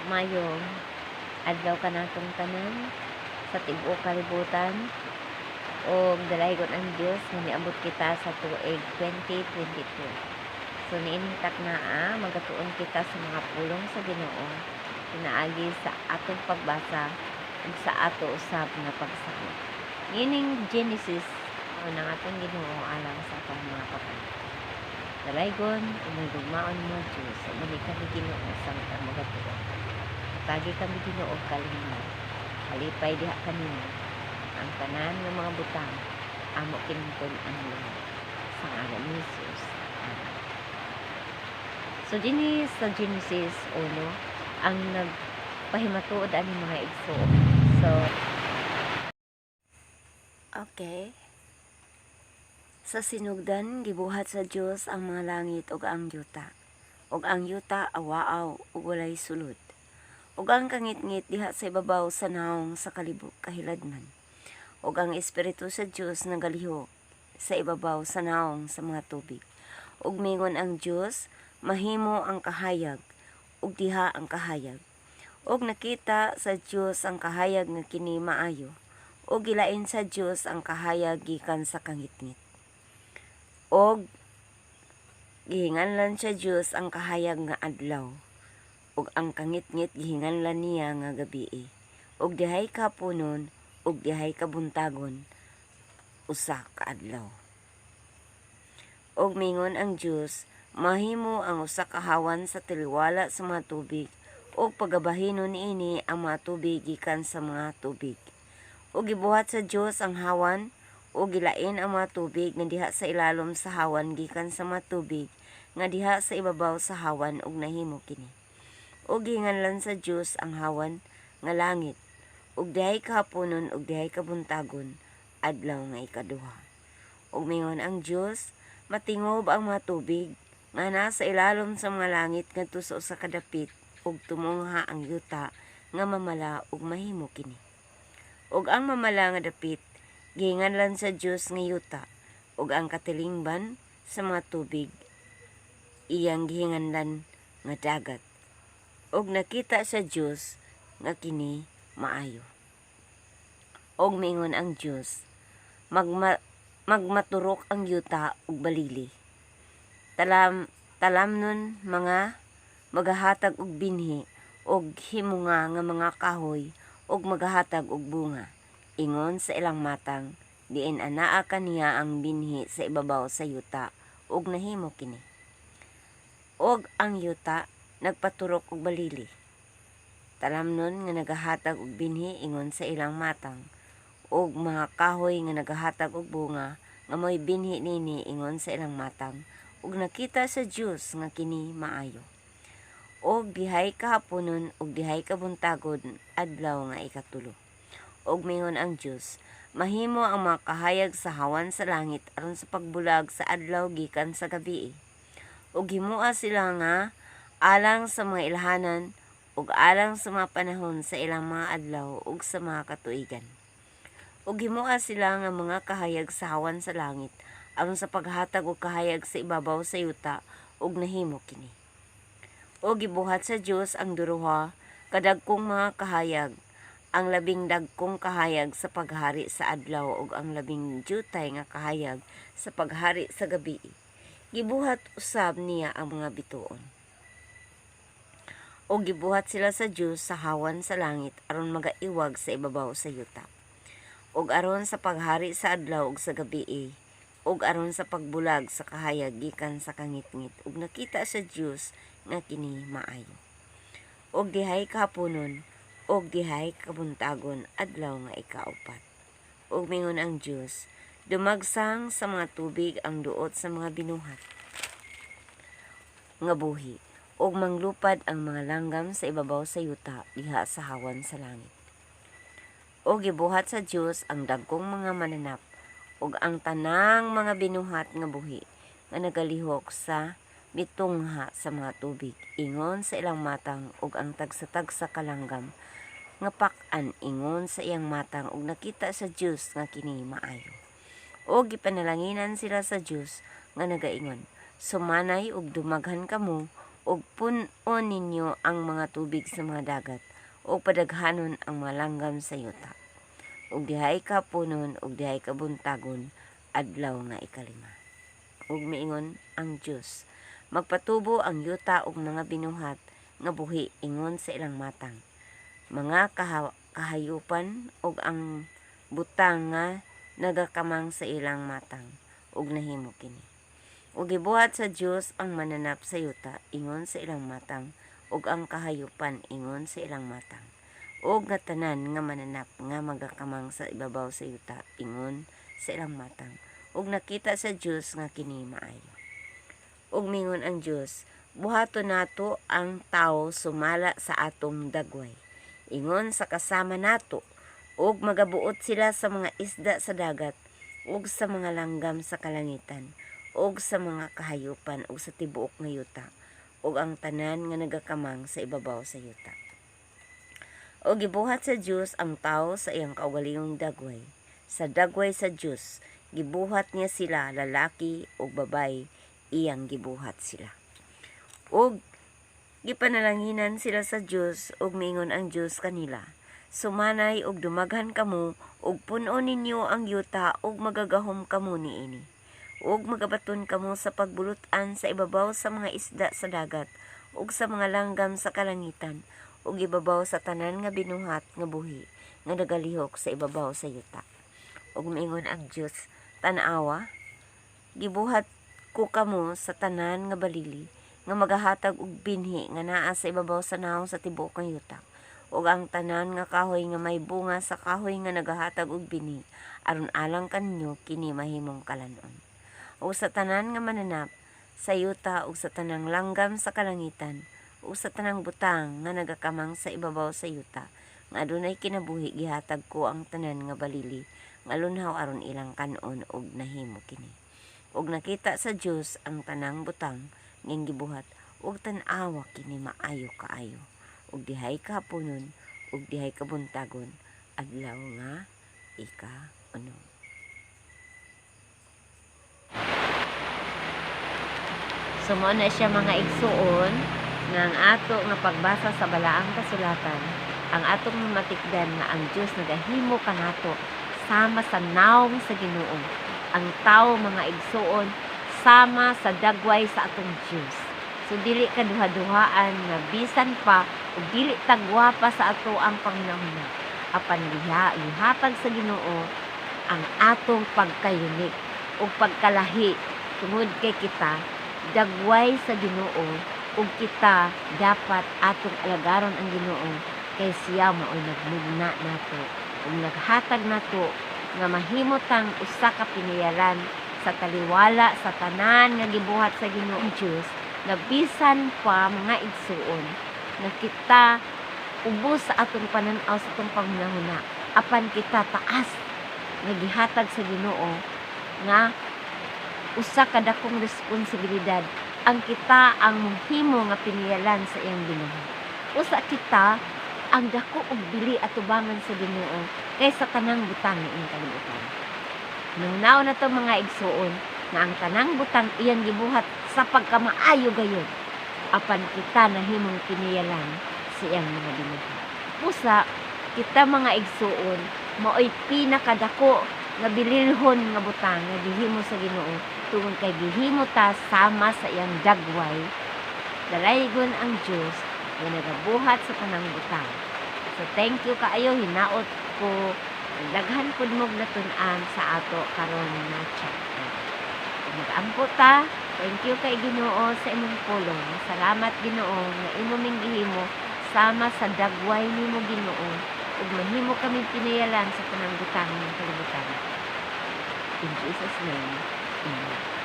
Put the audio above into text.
Maayong adlaw kanatong tanan sa tibuok kalibutan ug dalaygon ang Dios nga niabot kita sa tuig 2022. So niining taknaa, magatuon kita sa mga pulong sa Ginoo pinaagi sa atong pagbasa ug sa ato usab nga pagsakop. Niining Genesis ng atong Ginoo alang sa atong mga pagkanta. Dalaygon ug mahigugmaon mo Dios, ug kami, Ginoo, samtang magatuon. Hatagi kami, Ginoo, og kalinaw. Kalipay diha kanimo. Ang tanan nga mga butang amo kining tun-an lang. Sa ngalan ni Jesus. Amen. So dinhi sa Genesis 1 ang nagpahimatuod ani, mga igsoon. So Okay. Sa sinugdan gibuhat sa Dios ang mga langit ug ang yuta. Ug ang yuta awaaw ug walay sulod. Ug ang kangitngit diha sa ibabaw sa nawong sa kalibot kahiladman. Ug ang espiritu sa Dios nagalihok sa ibabaw sa nawong sa mga tubig. Ug mingon ang Dios, "Mahimo ang kahayag," ug diha ang kahayag. Ug nakita sa Dios ang kahayag nga kini maayo. Ug gilain sa Dios ang kahayag gikan sa kangitngit. Og gihinganlan sa Dios ang kahayag nga adlaw ug ang kangitngit gihinganlan niya nga gabii. Ug dihay kahaponon ug dihay kabuntagon, usa ka adlaw. Ug mingon ang Dios, "Mahimo ang usa ka hawan sa taliwala sa mga tubig ug pagabahinon niini ang mga tubig gikan sa mga tubig." Ug gibuhat sa Dios ang hawan ug gilain ang mga tubig nga diha sa ilalom sa hawan gikan sa mga tubig nga diha sa ibabaw sa hawan, ug nahimo kini. Ug gihinganlan sa Dios ang hawan nga langit. Ug dihay kahaponon ug dihay kabuntagon, adlaw nga ikaduha. Ug mingon ang Dios, "Matingob ang mga tubig nga nasa ilalom sa mga langit ngadto sa usa ka dapit ug tumungha ang yuta nga mamala," ug mahimo kini. Ug ang mamala nga dapit gihinganlan sa Dios nga yuta, ug ang katilingban sa mga tubig iyang gihinganlan nga dagat. Ug nakita sa Dios nga kini maayo. Og mingon ang Dios, "Magmaturok ang yuta ug balili. Talamnon mga magahatag og binhi og himunga nga mga kahoy og magahatag og bunga ingon sa ilang matang diin anaa kaniya ang binhi sa ibabaw sa yuta," ug nahimo kini. Og ang yuta nagpaturok og balili. Talamnon nga nagahatag og binhi ingon sa ilang matang ug mga kahoy nga nagahatag og bunga nga mo'y binhi nini ingon sa ilang matang, ug nakita sa Dios nga kini maayo. Og dihay kahaponon ug dihay kabuntagon, adlaw nga ikatulo. Ug mingon ang Dios, "Mahimo ang mga kahayag sa hawan sa langit aron sa pagbulag sa adlaw gikan sa gabii. Ug himoa sila nga alang sa mga ilhanan ug alang sa mga panahon sa ilang mga adlaw ug sa mga katuigan. Ug himoa sila nga mga kahayag sa hawan sa langit aron sa paghatag og kahayag sa ibabaw sa yuta," ug nahimo kini. Og gibuhat sa Dios ang duruha kadagkong mga kahayag, ang labing dagkong kahayag sa paghari sa adlaw ug ang labing dyutay nga kahayag sa paghari sa gabii. Gibuhat usab niya ang mga bituon. Og gibuhat sila sa Dios sa hawan sa langit aron magaiwag sa ibabaw sa yuta, ug aron sa paghari sa adlaw ug sa gabii, ug aron sa pagbulag sa kahayag gikan sa kangitngit, ug nakita sa Dios nga kini maayo. Og dihay kahaponon ug dihay kabuntagon, adlaw nga ikaupat. Ug mingon ang Dios, "Dumagsang sa mga tubig ang duot sa mga binuhat nga buhi ug manglupad ang mga langgam sa ibabaw sa yuta diha sa hawan sa langit." Og gibuhat sa Dios ang dagkong mga mananap ug ang tanang mga binuhat nga buhi nga nagalihok sa mitungha sa mga tubig ingon sa ilang matang ug ang tagsa-tagsa ka langgam nga pak-an ingon sa iyang matang, ug nakita sa Dios nga kini maayo. Og gipanalanginan sila sa Dios nga nagaingon, "Sumanay ug dumaghan kamo Ug pun-on ninyo ang mga tubig sa mga dagat, ug padaghanon ang mga langgam sa yuta. Ug dihay kahaponon ug dihay kabuntagon, adlaw nga ikalima. Ug miingon ang Dios, magpatubo ang yuta og mga binuhat nga buhi ingon sa ilang matang, mga kahayupan ug ang butang nga nagakamang sa ilang matang, ug nahimo kini. Ug gibuhat sa Dios ang mananap sa yuta ingon sa ilang matang, ug ang kahayupan ingon sa ilang matang, ug nga tanan nga mananap nga magakamang sa ibabaw sa yuta ingon sa ilang matang, ug nakita sa Dios nga kini maayo. Ug mingon ang Dios, buhaton nato ang tawo sumala sa atong dagway, ingon sa kasama nato, ug magabuot sila sa mga isda sa dagat, ug sa mga langgam sa kalangitan, ug sa mga kahayupan, ug sa tibuok nga yuta, ug ang tanan nga nagakamang sa ibabaw sa yuta. Ug gibuhat sa Dios ang tawo sa iyang kaugalingong dagway. Sa dagway sa Dios gibuhat niya sila, lalaki ug babaye iyang gibuhat sila. Ug gipanalanginan sila sa Dios, ug miingon ang Dios kanila, sumanay ug dumaghan kamo, ug pun-on ninyo ang yuta, ug magagahom kamo niini. Ug magabaton kamo sa pagbulot-an sa ibabaw sa mga isda sa dagat, ug sa mga langgam sa kalangitan, ug ibabaw sa tanan nga binuhat nga buhi nga nagalihok sa ibabaw sa yuta. Ug miingon ang Dios, tan-awa, gibuhat ko kamo sa tanan nga balili nga magahatag og binhi nga naa sa ibabaw sa nawong sa tibuok nga yuta, ug ang tanan nga kahoy nga may bunga sa kahoy nga nagahatag og binhi, aron alang kanyo kini mahimong kalanon. Ug sa tanan nga mananap sa yuta, ug sa tanang langgam sa kalangitan, ug sa tanang butang nga nagakamang sa ibabaw sa yuta nga adunay kinabuhi, gihatag ko ang tanan nga balili nga lunhaw aron ilang kan-on, ug nahimo kini. Ug nakita sa Dios ang tanang butang nga gibuhat, ug tan-awa kini maayo kaayo. Ug dihay kahaponon ug dihay kabuntagon, adlaw nga ika-unom. So mao na siya, mga igsuon, nga ang ato nga pagbasa sa balaang kasulatan, ang atong matikdan nga ang Dios nagahimo kanato sama sa nawong sa Ginoo. Ang tawo, mga igsuon, sama sa dagway sa atong Dios. So dili ka duha-duhaan nga bisan pa ug dili tagwa pa sa ato ang panghunahuna, apan liha gihatag sa Ginoo ang atong pagka-unique ug pagkalahi tungod kay kita dagway sa Ginoo, ug kita dapat atong alagaron ang Ginoo kay siya maoy nagmugna nato ug naghatag nato nga mahimo tang usa ka pinayalan sa taliwala sa tanan nga gibuhat sa Ginoong Dios, na bisan pa, mga igsuon, na kita ubos sa atong panan-aw sa atong panghunahuna, apan kita taas nga gihatag sa Ginoo nga usa ka dakong responsibilidad ang kita ang mohimo nga piniyalan sa iyang binuhat. Usa kita ang dako og bili atubangan sa Ginoo kaysa tanang butang nga iyang kalibutan. Nungnaon na to, mga igsuon, nga ang tanang butang iyang gibuhat sa pagkamaayo gayud, apan kita nahimong piniyalan sa iyang mga binuhat. Usa kita, mga igsuon, maoy pinakadako nga bililhon nga butang nga gihimo sa Ginoo tungod kay gihimo ta sama sa iyang dagway. Dalaygon ang Dios nga nagabuhat sa tanang butang. So thank you kaayo, hinaot ko daghan pud mog natun-an sa ato karon nga chapter. Mag-ampo ta. Thank you kay Ginoo sa imong pulong. Salamat, Ginoo, nga imo ming gihimo sama sa dagway nimo, Ginoo, ug mahimo kami pinayalan sa tanang butang ng kalibutan. In Jesus' name. Amen.